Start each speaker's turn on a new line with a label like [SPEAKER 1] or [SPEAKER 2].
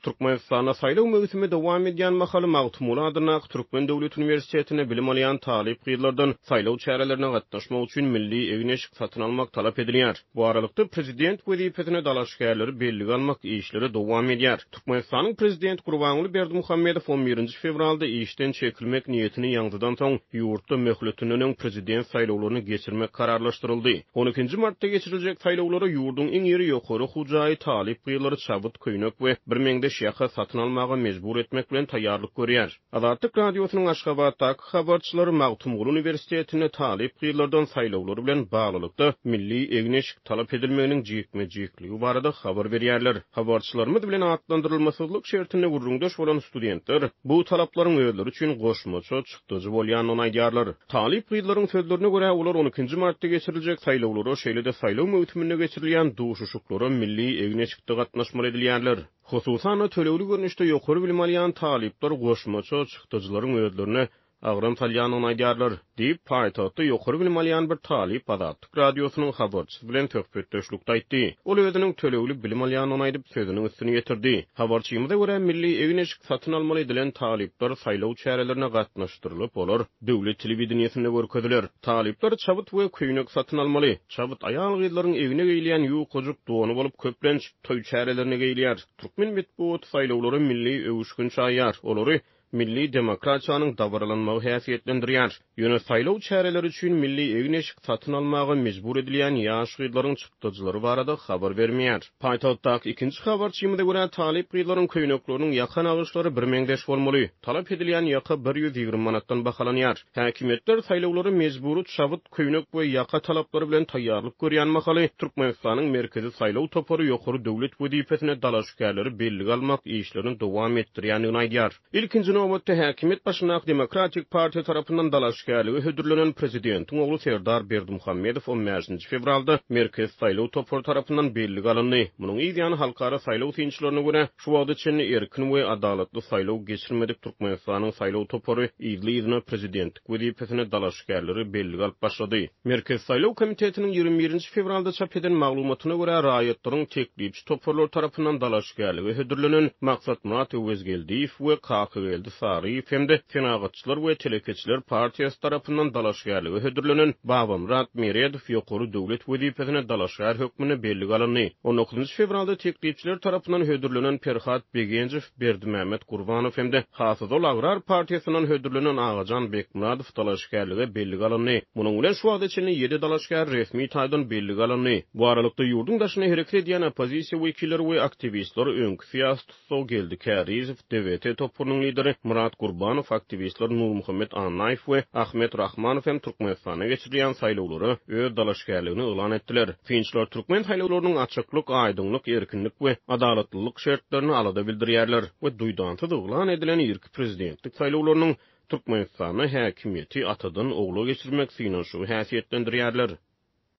[SPEAKER 1] Türkmenistanda saýlaw möwsümi dowam edýän mahaly Magtymguly adyndaky Türkmen döwlet uniwersitetinde bilim alýan talyp gyzlardan saýlaw çärelerine gatnaşmak üçin milli egin-eşik satyn almak talap edilýär. Bu aralykda, prezident wezipesine dalaşgärleri bellige almak işleri dowam edýär. Türkmenistanyň prezidenti Gurbanguly Berdimuhamedow on birinji fewralda işden çekilmek niýetini ýaňzydansoň, ýurtda möhletinden öň prezident saýlawlaryny geçirmek kararlaşdyryldy. On ikinji martda geçiriljek saýlawlara ýurduň iň iri ýokary okuw jaýy talyp gyzlary çabyt köýnek we birmeňzeş ýaka satyn almaga mejbur etmek bilen taýýarlyk görýär. Azatlyk Radiosynyň Aşgabatdaky habarçylary Magtymguly uniwersitetinde talyp gyzlardan saýlawlar bilen baglylykda milli egin-eşik talap edilmeginiň jikme-jikligi barada habar berýärler. Habarçylarymyz bilen atlandyrylmasyzlyk şertinde gürrüňdeş bolan studentler bu talaplaryň özleri üçin goşmaça çykdajy bolýandygyny aýdýarlar. Talyp gyzlaryň sözlerine görä, olar on ikinji martda geçiriljek saýlawlara, şeýle-de saýlaw möwsüminde geçirilýän duşuşyklara milli egin-eşikde gatnaşmaly edilýärler. Hususan-da, tölegli görnüşde ýokary bilim alýan talyplar goşmaça çykdajylaryň özlerine agram salýandygyny aýdýarlar, diýip, paýtagtda ýokary bilim alýan bir talyp Azatlyk Radiosynyň habarçysy bilen söhbetdeşlikde aýtdy. Ol özüniň tölegli bilim alýandygyny aýdyp, sözüniň üstüni ýetirdi. Habarçymyza görä, milli egin-eşik satyn almaly edilen talyplar saýlaw çärelerine gatnaşdyrylyp, olar döwlet telewideniýesinde görkeziler. Talyplar çabyt we köýnek satyn almaly. Çabyt aýal-gyzlaryň egne geýilýän ýukajyk dony bolup, köplenç, toý çärelerinde geýilýär. Türkmen metbugaty saýlawlara milli öwüşgin çaýýar. Olary milli demokratiýanyň dabaralanmagy häsiýetlendirýär. Ýöne saýlaw çäreleri üçin milli egin-eşik satyn almaga mejbur edilýän ýaş gyzlaryň çykdajylary barada habar bermeýär. Paýtagtdaky ikinji habarçymyza görä, talyp gyzlaryň köýnekleriniň ýaka nagyşlary birmeňzeş bolmaly. Talap edilýän ýaka 120 manatdan bahalanýar. Häkimiýetler saýlawlara mejbury çabyt, köýnek we ýaka talaplary bilen taýýarlyk görýän mahaly, Türkmenistanyň Merkezi saýlaw topary ýokary döwlet wezipesine dalaşgärleri bellige almak işlerini dowam etdirýändigini aýdýar. Ilkinji nobatda häkimiýet başyndaky Demokratik partiýa tarapyndan dalaşgärlige hödürlenen prezidentiň ogly Serdar Berdimuhamedow on bäşinji fewralda Merkezi saýlaw topary tarapyndan bellige alyndy. Munuň yz ýany halkara saýlaw synçylaryna görä, şu wagta çenli erkin we adalatly saýlaw geçirmedik Türkmenistanyň saýlaw topary yzly-yzyna prezidentlik wezipesine dalaşgärleri bellige alyp başlady. Merkezi saýlaw komitetiniň 21 nji fewralda çap eden maglumatyna görä, raýatlaryň teklipçi toparlary tarapyndan dalaşgärlige hödürlenen Maksatmyrat Öwezgeldiýew we Kakageldi Saryýew hem-de Senagatçylar we telekeçiler partiýasy tarapyndan dalaşgärlige hödürlenen Babamyrat Meredow ýokary döwlet wezipesine dalaşgär hökmünde bellige alyndy. On dokuzynjy fewralda teklipçiler tarapyndan hödürlenen Perhat Begenjow Berdimämmet Gurbanow hem-de Hasazol agrar partiýasyndan hödürlenen Agajan Bekmyradow dalaşgärlige bellige alyndy. Munuň bilen şu wagta çenli ýedi dalaşgär resmi taýdan bellige alyndy. Bu aralykda, ýurduň daşynda hereket edýän oppozisiýa wekilleri we aktiwistler öňki syýasy tussag Geldi Kärizow, DWT toparynyň lideri Myrat Gurbanow, aktiwistler Nurmuhammet Annaýew we Ahmet Rahmanow hem Türkmenistanda geçirilýän saýlawlara öz dalaşgärligini yglan etdiler. Synçylar türkmen saýlawlarynyň açyklyk, aýdyňlyk, erkinlik we adalatlylyk şertlerine alada bildirýärler we duýdansyz yglan edilen irki prezidentlik saýlawlarynyň Türkmenistanda häkimiýeti atadan ogla geçirmek synanyşygy häsiýetlendirýärler.